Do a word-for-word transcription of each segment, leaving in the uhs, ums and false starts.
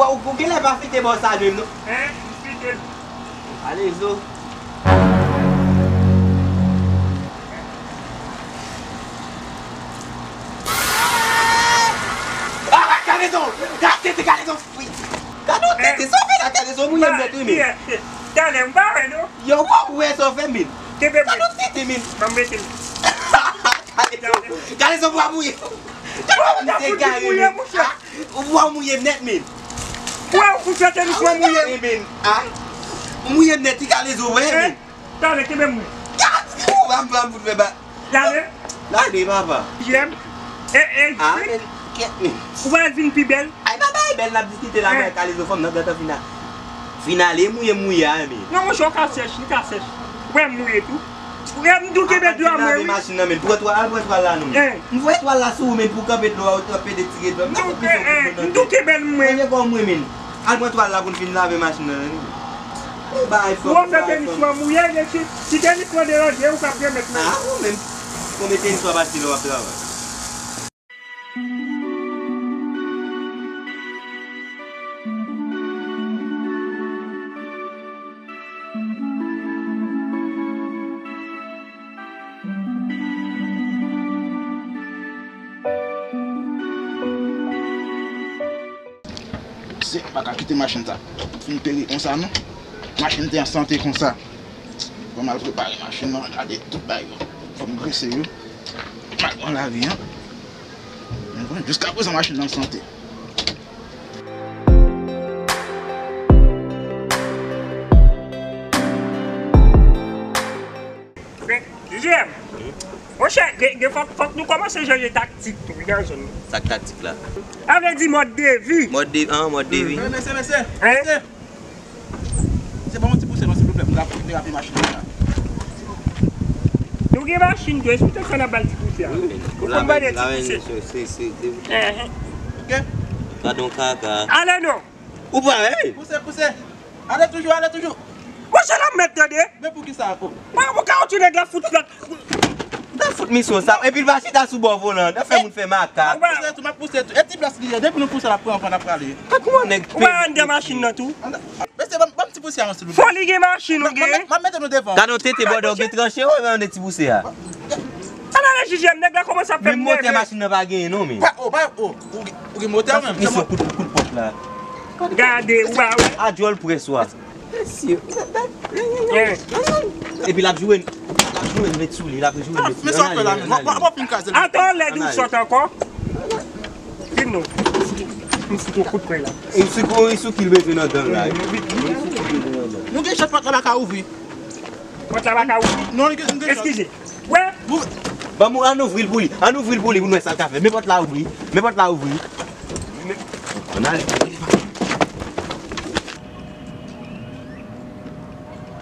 Ou, ou genlè pa fite bò sa menm, non? Hein? M fite l. Kalezo. Ah, Kalezo! Gade tete Kalezo! Wi! Gade yon tete, sa w fè la, Kalezo, mouye m nèt, wi, men. Talè, m pa wè, non. Yo, w ap wè sa w fè, men. Gade yon tete, men. Ban m mete l. Kalezo, Kalezo, w ap mouye. Gade w ap mouye, gade, men. Ou, w ap mouye m nèt, men. Wè, ou fè tènis mwen mouye. Wi, men. Ah. Ou mouye m nèt, wi, Kalezo, wè, men. Talè, kenbe m wi. Gad, ou pa m, pa m fout fè ba. Lave. Lave, papa. J M. E, e, ah, men, kèt, men. Ou pral vin pi bèl. Ay, pa bay bèl, n ap diskite la, mwen, Kalezo, fanm nan gentan fin a-, fin ale, mouye, mouye a, men. Non, monchè, ou ka sèch, li ka sèch. Ou wè m mouye tou. Ou wè m tou kenbe dlo a mwen, wi. Machin nan, men. Pran twal, al pran twal la, non, men. M voye twal la sou ou, men, pou kanpe dlo a, ou kanpe de tire dlo. M tou kenbe l mwen. Manje kò mwen, men. Al pran twal la pou n fin lave machin nan, wi. Ou bay fòm, ou bay fòm. Ou fè tènis mwen mouye, mesye. Si tènis mwen deranje, ou ka remèt mwen. Ah, ou menm. Konbyen tènis w ap achte lè w ap travay? Se pa ka kite machin sa fin peri konsa non. Machin te an sante konsa. Fò m al prepare machin nan, gade tout bagay yo. Fò m grese yo. M al pran lavi an. Men bon, jiskaprezan machin nan an sante. Men, J M, monchè, gen, gen, fòk, fòk nou kòmanse chanje taktik tou, wi, nan zòn nan. Sa k taktik la? Sa vle di mòd de vi. Mòd de, ah, mòd de vi. Mesye, mesye, mesye. Hein? Mesye. Se pa yon ti pouse non, silvouplè, pou n ka derape machin nan la. Nou gen machin tou, esplike sa n ap ba l ti pouse a. Wi, men, ou la menm, la menm, se, se, se, se. Oke? Gade yon kaka. Ale non. Ou pa wè? Pouse, pouse. Ale toujou, ale toujou. Monchè, l ap mèt tande. Men poukisa, ko? Mwen, mwen ka wè ti nèg la fout flòt. Nan fout misyon sa, epi l pa chita sou bò volan, nan fè moun fè makak. M ap pouse tou, m ap pouse tou. E ti plas li ye, depi nou pouse l ap pran van, l ap prale. Ak mwen nèg. Ou pa anndan machin nan tou? Mesye, ban m, ban m ti pousyè an, silvouplè. Fò li gen machin, ou gen. M ap mete nou devan. Gade yon tete bòdè, ou gen tranche, ou gen ti pousyè a. Ann ale jije m, nèg la kòmanse ap fè m nève. Menm motè machin nan pa genyen non, men. Pa, oh, pa, oh, ou gen, ou gen motè menm. Misyon kout, kout pòt la. Gade, ou pa wè. A djòl près wa. Mesye. Epi l ap joure, l ap joure met sou li, l ap joure met sou li. Ann ale, ann ale. Atò lè di w sòt ankò. Vin non. M fout yon kout pwen la. E sou ki, e sou ki l bezwen nan dan l la. Nou gen chans pòt la pa ka ouvri. Pòt la pa ka ouvri. Non, nou gen, nou gen chans. Eskize. Wè. Ban m, ann ouvri l pou li. Ann ouvri l pou li pou n wè sa l ka fè. Men pòt la ouvri. Men pòt la ouvri. Ann ale.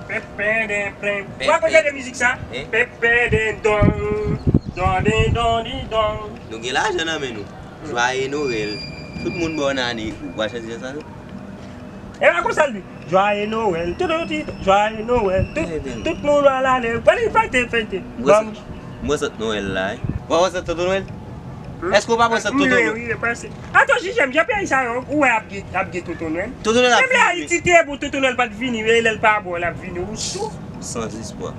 Pèpèdèpèn. Ou pa konn tande mizik sa? Pèpèdèdon, don, don, den, don, di, don. Nou gen lajan nan men nou. Jwaye Nwèl. Tout moun bòn ane. Ou pa chante jan sa non? E pa konsa l di. Jwaye Nwèl. Tout, tout, tout, jwaye Nwèl. Tout, tout moun bòn ane. Pale, fete, fete. Mwen sot Nwèl la, wi. Ou pa wè sa Tonton Nwèl? Èske ou pa wè sa Tonton Nwèl? Wi, wi, wi, pase. Atò, jije m, jan peyi sa yo, ou wè ap gen, ap gen Tonton Nwèl? Tonton Nwèl ap vini. Menm lè Ayiti te bon, Tonton Nwèl pa t vini, e lè l pa bon, l ap vini, ou sou. Sans espoir.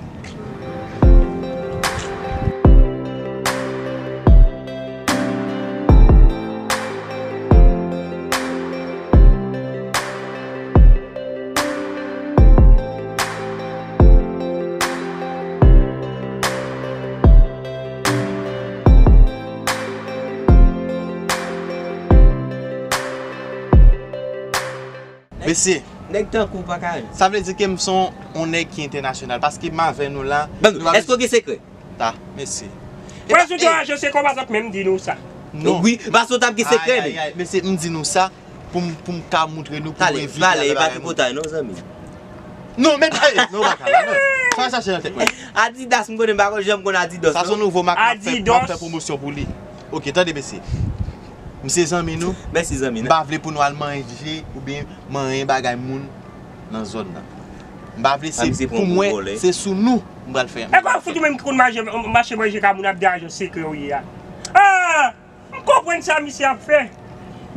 Mesye. Nèg tankou w pa ka jwe. Sa vle di ke m se yon, yon nèg ki entènasyonal, paske m avè nou la. Ban m, èske w gen sekrè? Ta, mesye. Mwen sou twa je se konba zòt menm di nou sa. Non. Wi, paske w t ap gen sekrè, men. Ay, ay, ay, mesye, m di nou sa pou m, pou m ka montre nou, pou m envite avè bagay moun. Talè, talè, pa tripotay non, zanmi. Non, men, ey, non, baka la, non. Sa chache nan tèt mwen. Adidas, m konnen m pa konn janm konn Adidas, non. Sa se yon nouvo mak m ap fè, m ap fè pwomosyon pou li. Ok, tande, mesye. M se zanmi nou. Mèsi, zanmi nou. M pa vle pou nou al manje oubyen manyen bagay moun nan zòn nan. M pa vle, se pou mwen, se sou nou m pral fè. E kòman fout ou menm ki konn mache, mache manje ka moun ap di ajan sekrè ou ye a? Ah! M konprann sa misye ap fè.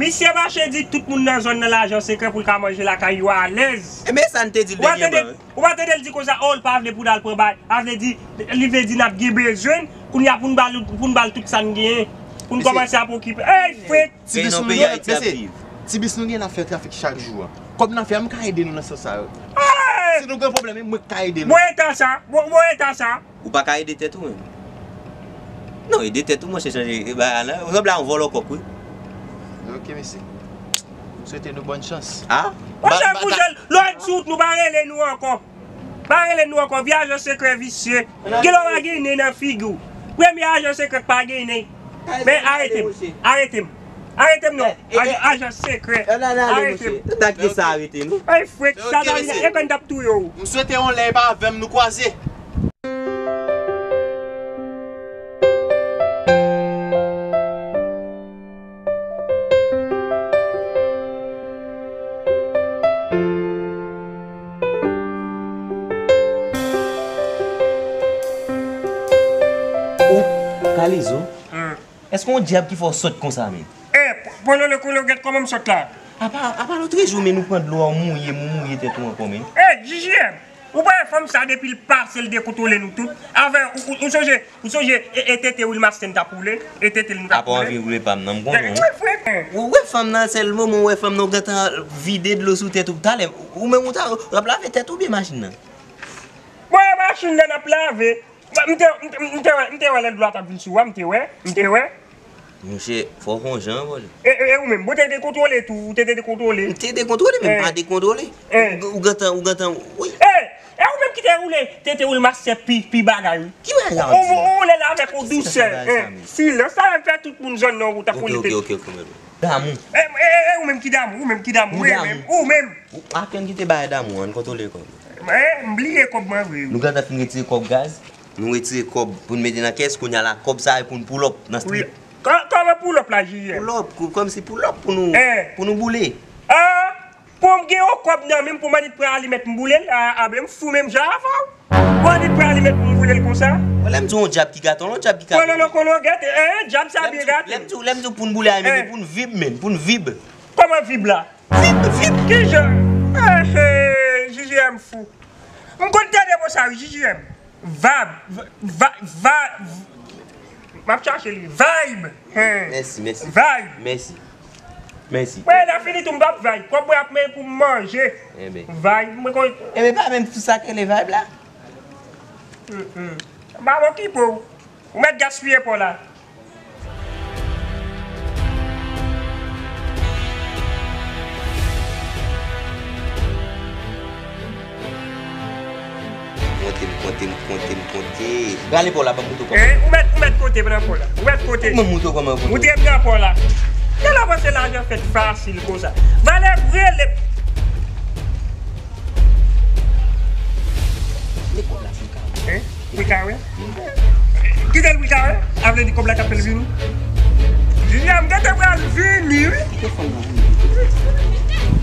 Misye mache di tout moun nan zòn nan lajan sekrè pou l ka manje lakay yo alèz. Ebyen sa n te di l dènyèman wi. Ou pa tande l di konsa, oh, l pa vle pou n al pran bagay. Sa vle di, li vle di n ap gen bezwen l, kounye a pou n ba l, pou n ba l tout sa n genyen. Pou n kòmanse ap okipe. Ey, frèt! Ti bis nou gen, mesye, ti bis nou gen n ap fè trafik chak jou a. Kòb n ap fè a, m ka ede nou nan sans sa yo. Si nou gen pwoblèm, mwen k ka ede nou. Bon eta sa, bon, bon eta sa. Ou pa ka ede tèt ou menm. Non, ede tèt ou, monchè, chanje bagay la. Ou sanble a yon vòlò kòk, wi. Ok, mesye. M swete nou bòn chans. Ah? Monchè, kouzen, lè w di wout nou pa rele nou ankò. Pa rele nou ankò, vye ajan sekrè visye. Gen lè w pa gen nen nan figi w. Premye ajan sekrè k pa gen nen. Men arete m, arete m. Arete m non. Ajan, ajan sekrè. Arete m. Tande sa, arete nou. Ay, frèt, sa ta vin e kòn t ap touye w. M swete yon lè e pa avè m nou kwaze. Oh, Kalezo. Èske yon dyab ki fè w sòt konsa, men? Eh, Pololo Kolo, gèt kòman m sòt la. Apa, apa lòt jou, men nou pran dlo a, w mouye m, ou mouye tèt ou ankò, men. Eh, J J M, ou pa wè fanm sa depi l pase l dekontwole nou tout. Avè, ou, ou, ou sonje, ou sonje, e, e tete Wilmasten t ap woule, e tete l nou t ap woule. Apa w anvi woule pa m nan, m konnen. Eh, wi, frè. Ou wè fanm nan, sèl moman ou wè fanm nan, ou gentan vide dlo sou tèt ou. Talè, ou menm ou ta, w ap lave tèt ou byen machin nan? Bon, e machin nan n ap lave. M te, m te, m te wè, m te wè lè dlo a t ap vin sou ou a, m te wè, m te wè. Monchè, fò w fè yon jan, bòl. E, e, e ou menm, bon, te dekontwole tou, ou te, te dekontwole. M te dekontwole, men m pa dekontwole. Ou, ou gentan, ou gentan, wi. E, e ou menm ki te woule, te, te woule mastè pi, pi bagay, wi. Ki bagay sa w di la? Ou, ou woule la avèk yon dousè. Silans sa menm fè tout moun zòn nan wout ap woule tèt. Ok, ok, ok, ok. Damou. E, e, e, ou menm ki damou, ou menm ki damou, ou menm, ou menm. Ou, a kenn ki te bay damou, ann kontwole kòb. E, m bliye kòb mwen vre, wi. Nou gentan fin retire kòb gaz. Nou retire kòb pou n mete nan kès, kounye a la kòb sa e pou n pull up nan street. Kò-, kòman pull up la, J J M? Pull up, kou-, kòmsi pull up pou nou, pou nou boule. Ah, pou m gen yon kòb nan men m pou m annik pran alimèt m boule l, a, a, ben m fou menm jan avè w. Pou annik pran alimèt pou m boule l konsa. Lè m di yon dyab ki gate w, yon dyab ki gate w. Kolo, kolo, gate, eh, dyab sa byen gate. Lè m di w, lè m di w pou n boule a, men pou n vib, men, pou n vib. Kòman vib la? Vib, vib. Kijan? Eh, eh, J J M fou. M konn tande mo sa wi, J J M. Vab, va, va, m ap chache li. Vibe. Hen. Mèsi, mèsi. Vibe. Mèsi. Mèsi. Mwen, lè fini tou, m p ap vibe. Kòb mwen ap men pou m manje. Enben. Vibe. Mwen konn. Enben, pa menm tout sa k rele vibe la. Mm, mm. M pa okipe w. Ou mèt gaspiye pa w la. Konte m, konte m, konte m, konte. Rale pa w la, ban m montre w kòman. Eh, ou mèt, ou mèt konte nan pa w la. Ou mèt konte. Ban m montre w kòman yo konte. Montre m nan pa w la. Gade la panse lajan fèt fasil konsa. Valè rele. Lekòl la fin kare. Hein? Wi, kare. Kite l wi kare. A vle di kòb la k ap fè l vini. Junior, m gentan pral vini wi. Kite fanm nan vini.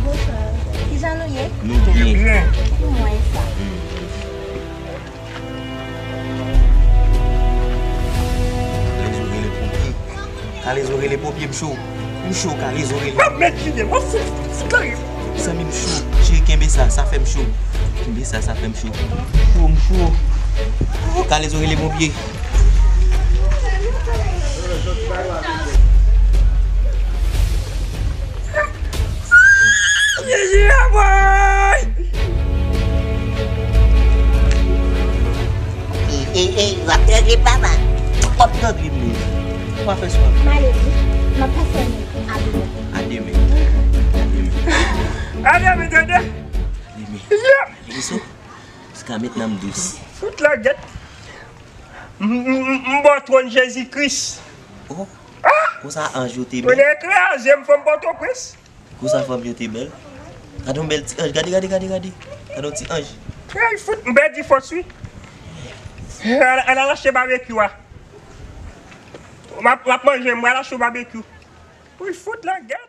Bonswa. Kijan nou ye? Nou byen. Byen. Pou mwen sa. Kalezo rele ponpye. Kalezo rele ponpye, m cho. M cho, Kalezo rele. Mwen mèt vide, mwen fout, fout la. Zanmi m cho. Cheri, kenbe sa, sa fè m cho. Kenbe sa, sa fè m cho. Cho, m cho. Oh, Kalezo rele ponpye. Jiji a boy! Ey, ey, ey, w ap tande papa. W ap tande m. W ap fè swa. M ale wi. M ap pase a demen. A demen. A demen. A demen, tande? A demen. Ey, so, se ka met nan m dous. Fout langèt. M, m, m, m bò twòn Jezi Kris. Oh. Ah! Konsa anj yo te bèl. Konnen kraze m, fanm Pòtoprens. Konsa fanm yo te bèl. Gade yon bèl ti anj. Gade, gade, gade, gade. Gade yon ti anj. Ay, fout, m pèdi fòs wi. Al, al, al achte babekyou a. M ap, m ap manje, m pral achte yon babekyou. Wi, fout langèt.